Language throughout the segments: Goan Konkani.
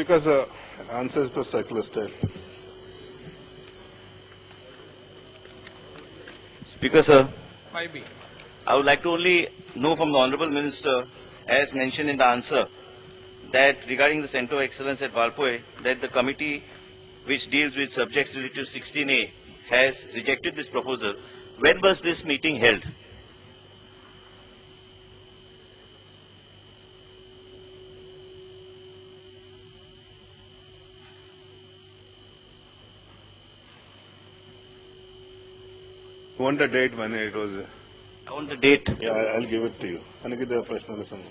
Speaker, sir, answers to circular style. Speaker, sir, 5B. I would like to only know from the Honorable Minister, as mentioned in the answer, that regarding the Center of Excellence at Valpoi, that the committee which deals with subjects related to 16A has rejected this proposal. When was this meeting held? You want the date when it was? I want the date. Yeah, I'll give it to you. Anikita prashna sangu.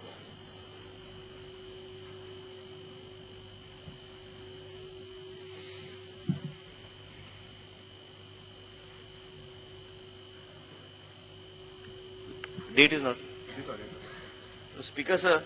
Date is not. Speaker, sir,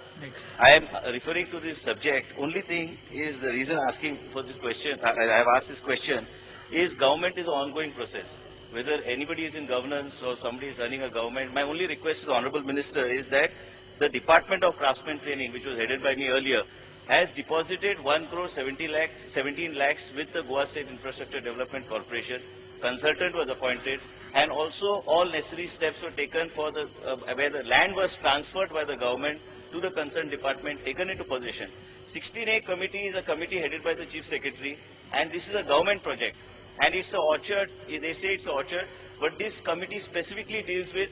I am referring to this subject. Only thing is the reason asking for this question, I have asked this question, is government is an ongoing process. Whether anybody is in governance or somebody is running a government, my only request to the Honorable Minister is that the Department of Craftsman Training, which was headed by me earlier, has deposited 1 crore 17 lakhs with the Goa State Infrastructure Development Corporation. Consultant was appointed, and also all necessary steps were taken for the where the land was transferred by the government to the concerned department, taken into possession. 16A committee is a committee headed by the Chief Secretary, and this is a government project. And it's an orchard, they say it's an orchard, but this committee specifically deals with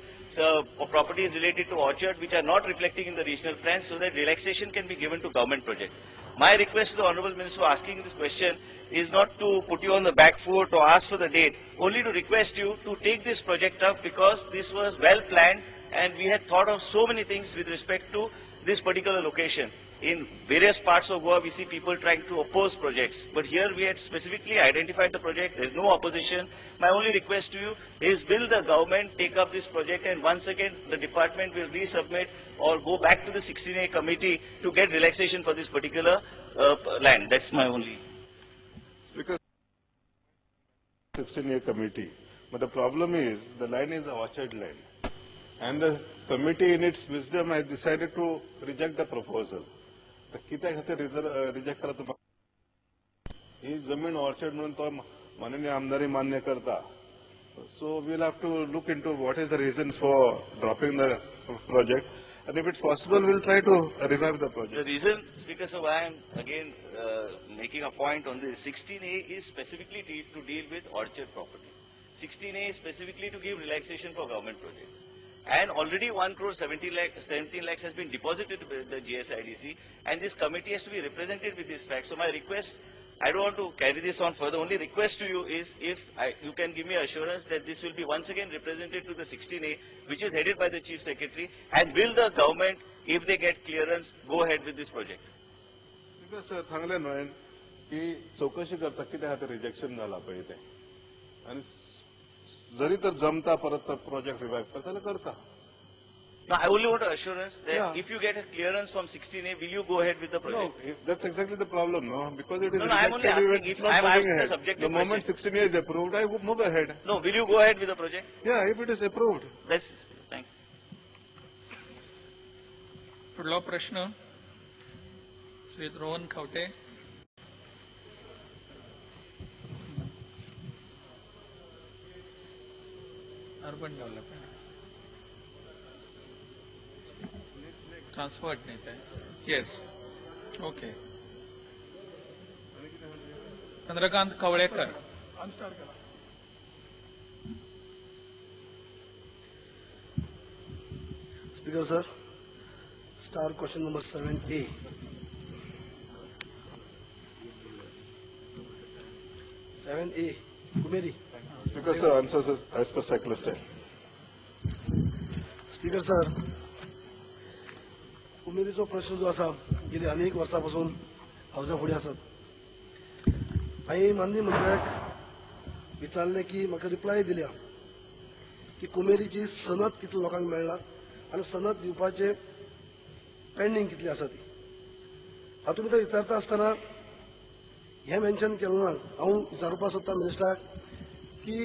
properties related to orchard which are not reflecting in the regional plan, so that relaxation can be given to government projects. My request to the Honorable Minister for asking this question is not to put you on the back foot or ask for the date, only to request you to take this project up, because this was well planned and we had thought of so many things with respect to this particular location. In various parts of Goa, we see people trying to oppose projects. But here we had specifically identified the project. There is no opposition. My only request to you is, will the government take up this project, and once again the department will resubmit or go back to the 16A committee to get relaxation for this particular land. That's my only. Because 16A committee. But the problem is, the land is an orchard land. And the committee in its wisdom has decided to reject the proposal. कित्याक खातीर रिजेक्ट करता? ही जमीन ऑर्चर्ड म्हणून तो माननीय आमदारी मान्य करता. So we'll have to look into what is the reasons for dropping the project, and if it's possible, we'll try to revive the project. The reason, Speaker sir, why I am again making a point on this, 16A is specifically to deal with orchard property. 16A is specifically to give relaxation for government projects. And already 1 crore 17 lakhs has been deposited with the GSIDC, and this committee has to be represented with this fact. So my request, I don't want to carry this on further, only request to you is if you can give me assurance that this will be once again represented to the 16A, which is headed by the Chief Secretary, and will the government, if they get clearance, go ahead with this project? Because sir, सांगले न्हय की चौकशी करता कित्या खातीर रिजेक्शन जाला पळय तें, आनी जरी तर जमता परत प्रोजेक्ट रिवाइव करता जाल्यार करता. No, I only want assurance that if you get a clearance from 16A, will you go ahead with the project? No, that's exactly the problem, no? Because it is no, I'm only asking if I'm asking the subjective The moment 16A is approved, I move ahead. No, will you go ahead with the project? Yeah, if it is approved. That's, thanks. फुडलो प्रश्न Shri Rohan Khaunte. Urban development. Transferred नाही ते. Yes. Okay. Chandrakant Kavlekar. Speaker sir, star question number 7A. 7A, Kumeri. Speaker sir, answers as per circular style. Speaker sir, कुमेरीचो प्रश्न जो आसा गेली अनेक वर्सां पासून हावजा फुडें आसात. हांवें माननीय मंत्र्याक विचारलें की म्हाका रिप्लाय दिल्या की कुमेरीची सनद कितले लोकांक मेळ्ळा आनी सनद दिवपाचें पेंडींग कितली आसा ती. हातूंत भितर विचारता आसतना हें मेन्शन केलें ना. हांव विचारपाक सोदता मिनिस्टराक की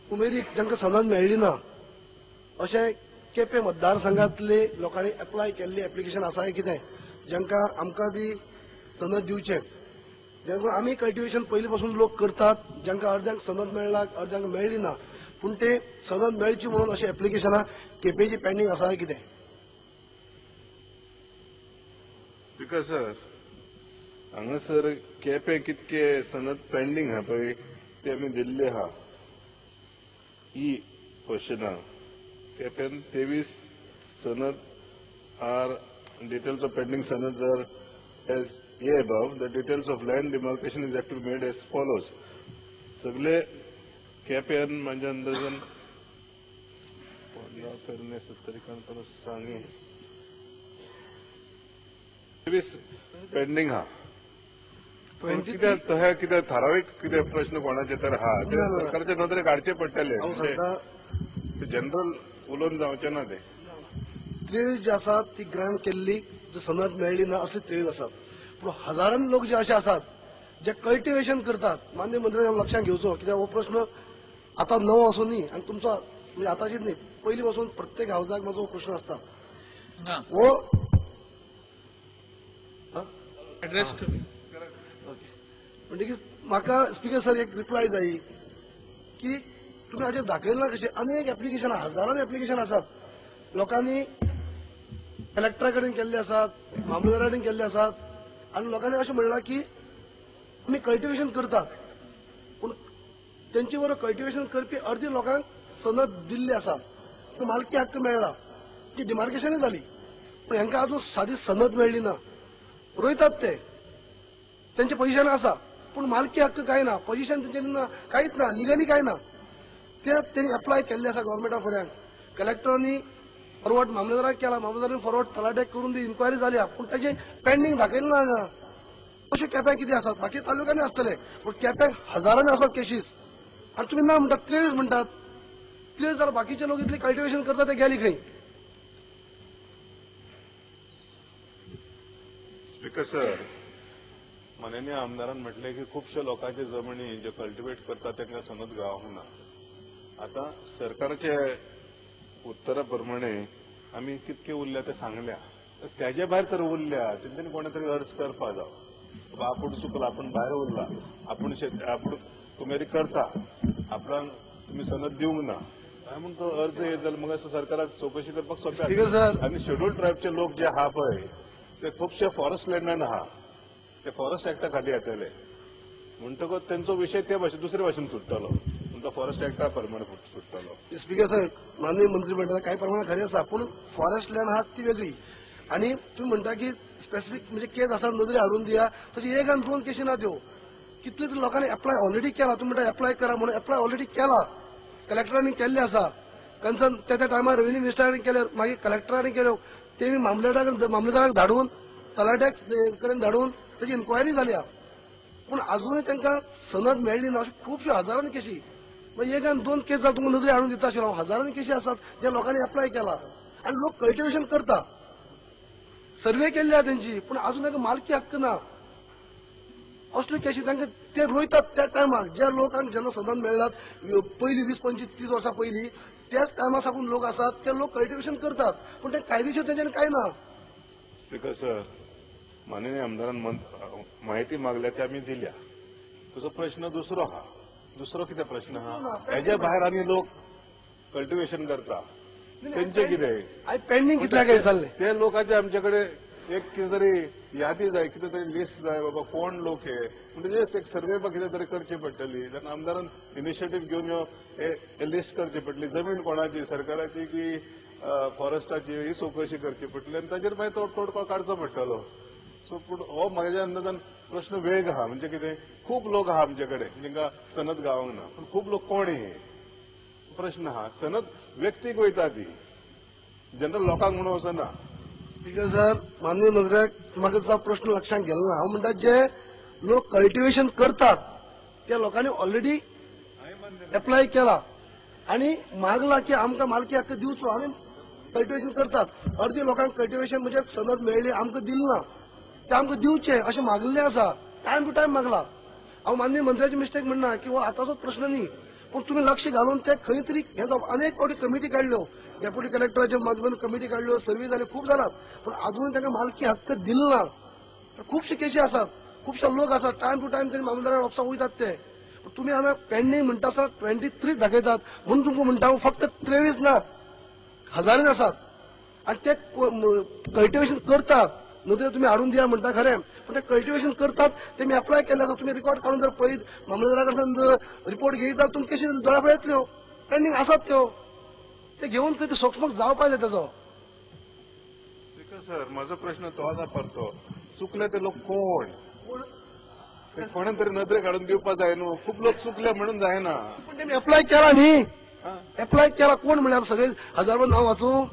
कुमेरीक जांकां सनद मेळ्ळी ना अशें केपें मतदारसंघांतले लोकांनी एप्लाय केल्ली एप्लिकेशन आसा कितें, जांकां आमकां बी सनद दिवचें. जेणे आमी कल्टिवेशन पयलीं पासून लोक करतात, जांकां अर्द्यांक सनद मेळ्ळा अर्द्यांक मेळ्ळी ना, पूण ते सनद मेळची म्हणून अशें एप्लिकेशनां केपेची पेंडींग आसा कितें? स्पीकर सर, हांगासर केपें कितके सनद पेंडींग आहा पळय ते आमी दिल्ले आहा. ई क्वेश्चना केपेन 23 सनद are details of pending sanad are as A above. The details of land demarcation is to be made as follows. सगळे केपेन म्हाज्या अंदाजान 15 पेरणे 70 परस सांगे 23 पेंडींग आहा. कित्याक तशें कितें थारावीक कितें प्रश्न कोणाचे तर आहा ते सरकारच्या नदरेक हाडचे पडटले, जनरल उलोवन जावचें ना. ते 23 जे आसात ती ग्रांट केल्ली जो सनद मेळ्ळी ना असले 23 आसात, पूण हजारांनी लोक जे अशे आसात जे कल्टिवेशन करतात. मान्य मंत्र्यान लक्षांत घेवचो, कित्याक हो प्रश्न आतां नवो असो न्ही आनी तुमचो म्हणजे आतांचीच न्ही, पयलीं पासून प्रत्येक हावजाक म्हजो हो प्रश्न आसता. हो एड्रेस म्हणटकीच म्हाका स्पीकर सर एक रिप्लाय जाय की तुमी हाचेर दाखयलां कशें अनेक एप्लिकेशन, हजारांनी एप्लिकेशन आसात, लोकांनी कलेक्टरा कडेन केल्ले आसात, मामलेदारा कडेन केल्ले आसात, आनी लोकांनी अशें म्हणलां की आमी कल्टिवेशन करतात, पूण तेंचे बरोबर कल्टिवेशन करपी अर्दी लोकांक सनद दिल्ली आसा, पूण मालकी हक्क मेळ्ळा, ती डिमार्केशनूय जाली, पूण हांकां अजून सादी सनद मेळ्ळी ना. रोयतात ते, तेंचे पोजिशन आसा, पूण मालकी हक्क कांय ना, पोजिशन तेंचे ना, कांयच ना, लिगली कांय ना. ते तेणी एप्लाय केल्ले आसा गव्हर्मेंटा फुड्यान, कलेक्टरांनी फॉरवर्ड मामलेदाराक केला, मामलेदारांनी फॉरवर्ड तलाट्याक करून ती इन्क्वायरी जाली, पूण ताचे पेंडींग दाखयलें ना हांगा. अशे केप्यां कितें आसात, बाकी तालुक्यांनी आसतले, पूण केप्यांक हजारांनी आसात केशीस, आनी तुमी ना म्हणटात 23 म्हणटात, 23 जाल्यार बाकीचे लोक इतले कल्टिवेशन करतात ते गेली खंय? स्पीकर सर, माननीय आमदारान म्हटलें की खुबश्या लोकांचे जमनी जे कल्टिवेट करतात तांकां सनद गावूंक ना. आतां सरकारचे उत्तरा प्रमाणे आमी कितके उरल्या ते सांगल्या, त्याच्या भायर तर उरल्या तेंच्यांनी कोणा तरी अर्ज करपा जाव, बाबा आपूण चुकला, आपूण भायर उरला, आपूण आपूण कुमेरी करता, आपणाक तुमी सनद दिवंक ना काय म्हूण तो अर्ज येत जाल्यार मग सरकाराक चवकशी करपाक सोंपें. आनी शेड्यूल ट्रायबचे लोक जे आहा पळय ते खुबशे फॉरेस्ट लँडान आहा, ते फॉरेस्ट एक्टा खातीर येतले, म्हणटकच तेंचो विशय ते भाशेन दुसरे भाशेन सुट्टलो, तुमचो फॉरेस्ट एक्टा प्रमाणे सुट्टलो. स्पीकर सर, माननीय मंत्री म्हणटा कांय प्रमाणात खरें आसा, पूण फॉरेस्ट लँड आहा ती वेगळी, आनी तुमी म्हणटा की स्पेसिफीक म्हणजे केस आसा नदरे हाडून दिया, तशी एक आनी दोन केशी ना त्यो, कितले तरी लोकांनी एप्लाय ऑलरेडी केला. तुमी म्हणटा एप्लाय करा म्हणून एप्लाय ऑलरेडी केला, कलेक्टरांनी केल्ले आसा, कन्सर्न त्या त्या टायमार रेव्हेन्यू मिनिस्टरांनी केले, मागीर कलेक्टरांनी केल्यो, ते मामलेदाराक धाडून तलाट्याक कडेन धाडून ताची इन्क्वायरी जाल्या, पूण अजूनय तांकां सनद मेळ्ळी ना. अशे खुबश्यो हजारांनी केशी, मागीर एक आनी दोन केस जाल्यार तुमकां नदरे हाडून दिता आशिल्लो हांव, हजारांनी केशी आसात ज्या लोकांनी एप्लाय केला आनी लोक कल्टिवेशन करता, सर्वे केल्ली आहा तेंची, पूण अजून तांकां मालकी हक्क ना. असल्यो केशी तांकां ते रोयतात त्या टायमार, ज्या लोकांक जेन्ना सनद मेळ्ळात पयलीं 20, 25, 30 वर्सां पयलीं त्याच टायमा साकून लोक आसात ते लोक कल्टिवेशन करतात, पूण ते कायदेशीर तेंच्यानी कांय ना. स्पीकर सर, माननीय आमदारान माहिती मागल्या ती आमी दिल्या. तुजो प्रश्न दुसरो आहा, दुसरो कितें प्रश्न आहा, हेज्या भायर आनी लोक कल्टिवेशन करता तेंचे कितें पेंडींग कितल्या काय जाल्लें ते लोकांचे आमचे कडेन एक कितें तरी यादी जाय, कितें तरी लिस्ट जाय, बाबा कोण लोक हे, म्हणजे एक सर्वे कितें तरी करची पडटली. तेन्ना आमदारान इनिशिएटीव घेवन हे लिस्ट करची पडटली, जमीन कोणाची, सरकाराची की फॉरेस्टाची, ही चवकशी करची पडटली आनी ताचेर मागीर तो तोडको काडचो पडटलो. सो पूण हो म्हज्या अंदाजान प्रश्न वेग आहा, म्हणजे कितें खूब लोक आहा आमचे कडेन जेंकां सनद गावंक ना, पूण खूब लोक कोण हे प्रश्न आहा. सनद व्यक्तीक वयता ती, जनरल लोकांक म्हणून वचना. स्पीकर सर, माननीय मंत्र्याक म्हाका जो प्रश्न लक्षांत गेलो ना, हांव म्हणटा जे लोक कल्टिवेशन करतात त्या लोकांनी ऑलरेडी एप्लाय केला आनी मागला की आमकां मालकी हक्क दिवचो, आमी कल्टिवेशन करतात. अर्दी लोकांक कल्टिवेशन म्हणजे सनद मेळ्ळी आमकां दिल ना, ते आमकां दिवचें अशें मागल्लें आसा, टायम टू टायम मागला. हांव माननीय मंत्र्याची मिस्टेक म्हणना की हो आतांचोच प्रश्न न्ही, पूण तुमी लक्ष घालून ते खंय तरी हें अनेक फावटी कमिटी काडल्यो, डेप्युटी कलेक्टराच्या माध्यमांतून कमिटी काडल्यो, सर्वे जाल्यो, खूब जाल्यात, पूण अजून तांकां मालकी हक्क दिलो ना. खुबशे केशी आसात, खुबशे लोक आसात, टायम टू टायम तेणी मामलेदारा ऑफिसाक वयतात ते. तुमी हांगा पेंडींग म्हणटा आसा 23 दाखयतात म्हणून तुमकां म्हणटा हांव फक्त 23 ना, हजारांनी आसात आनी ते कल्टिवेशन करतात. नदरे तुमी हाडून दिया म्हणटा खरें, पूण ते कल्टिवेशन करतात ते मी एप्लाय केल्ले आसा. तुमी रिकॉर्ड काडून जर पळयत मामलेदारा कडल्यान जर रिपोर्ट घेयत जाल्यार तुमकां केशी दोळ्या फुडें येतल्यो. पेंडींग आसात त्यो, ते घेवन ते सोक्षमक जावपाक जाय तेजो. स्पीकर सर, म्हजो प्रश्न तो आसा परतो, चुकले ते लोक कोण? ते कोणें तरी नदरे काडून दिवपा जाय न्हू. खूब लोक चुकले म्हणून जायना. पूण तेमी एप्लाय केला न्ही, एप्लाय केला कोण म्हळ्यार सगळे हजारभर नांव वाचूं?